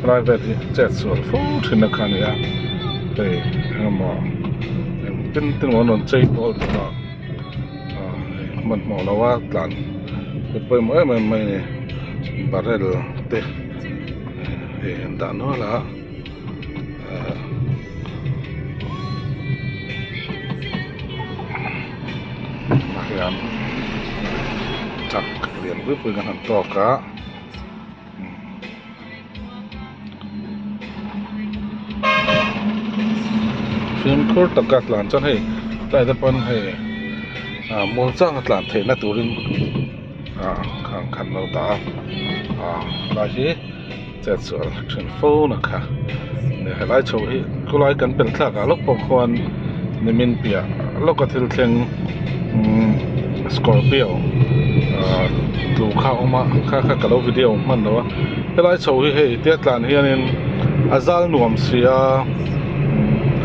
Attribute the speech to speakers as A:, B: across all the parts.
A: Helai vel hi chet sual fo thin a kha a ni a hei engemaw engtin tin emaw an rawn chei bawl bawk a ah hei hmanhmawh lo a tlan hi pawimawh em em mai a ni barrel te hei an dah nual a ah tah hian truck lian pui pui kan han tawk a. Fimkhur taka tlan chuan hei tlai te pawn hei ah muang chang a tlan theih na turin ah khang khan lo dah a ah helai hi chet sual thin fo na kha helai chho hi khawlai kan pel thlak ah lawk pawh khuan nimin piah lawka thil thleng umm scorpio ah tlu kha a awm a kha kha ka lo video hman lo a helai chho hi hei tia tlan hianin a zal nuam si a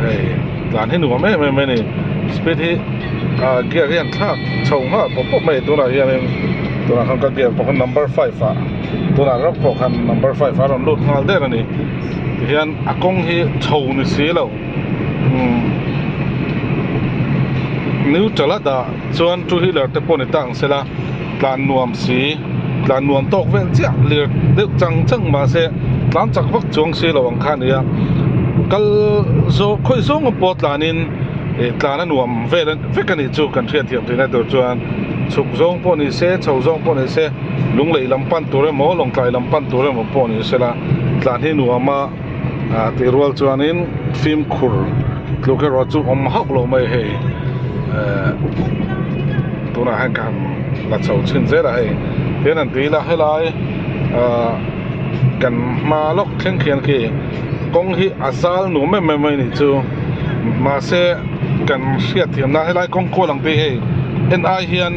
A: hei tlan hi nuam em em mai a ni speed hi ah gear hi an thlak chho nghal pawp pawp mai tunah hianin tunah khan ka gear pawh kha number five ah tunah rawk pawh khan number five ah a rawn lut nghal der a ni tihian a kawng hi chho ni si lo. Neutral a dah chuan two wheeler te pawh ni ta ang sela tlan nuam si tlan nuam tawk vel chiah lir deuh chang chang mahse tlan chak vak chuang si lo ang kha a ni a kal zawh khawi zawng a pawh tlanin ih tlan a nuam vel vek a nih chu kan hriatthiam theihna tur chuan chhuk zawng pawh ni se chho zawng pawh ni se lunglei lam pan tur emaw lawngtlai lam pan tur emaw pawh ni sela tlan hi nuam a. Ah tih rual chuanin fimkhur tluk erawh chu awm hauh lo mai hei eh tunah hian ka han la chho chhin zel a hei tihian han ti ila helai ah kan hma lawk thleng khian khi kawng hi a zal nuam em em mai a nih chu mahse kan hriat thiam nan helai kawng kual ang te hi hei en ai hian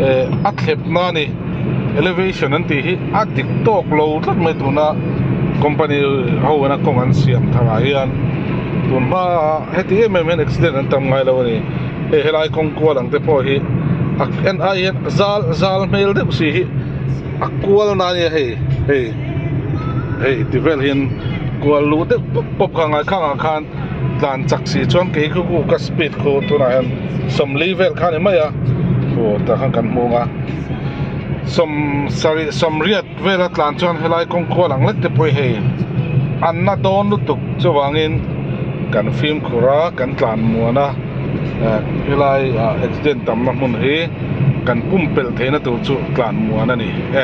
A: eh a thlep na a ni. Elevation an tih hi a dik tawk lo tlat mai tuna company ho ina kawng an siam thar ah hian tun hma ah heti em em hian accident an tam ngai lo a ni hei helai kawng kual ang te pawh hi a en ai hian zal zal hmel deuh si hi a kual na ania hei hei hei ti vel hian kual luh deuh pawp pawp kha ngai khang ah khan tlan chak si chuan kei khu khu ka speed khu tunah hian sawmli vel kha a ni mai a aw tah khan kan hmung a. Sawm sarih sawmriat vela tlan chuan helai kawng kual ang lek te pawh hi hei an na dawn lutuk chuvangin kan fimkhur a kan tlan muan a eh helai ah accident tamna hmun hi kan pumpelh theihna tur chu tlan muan a ni e.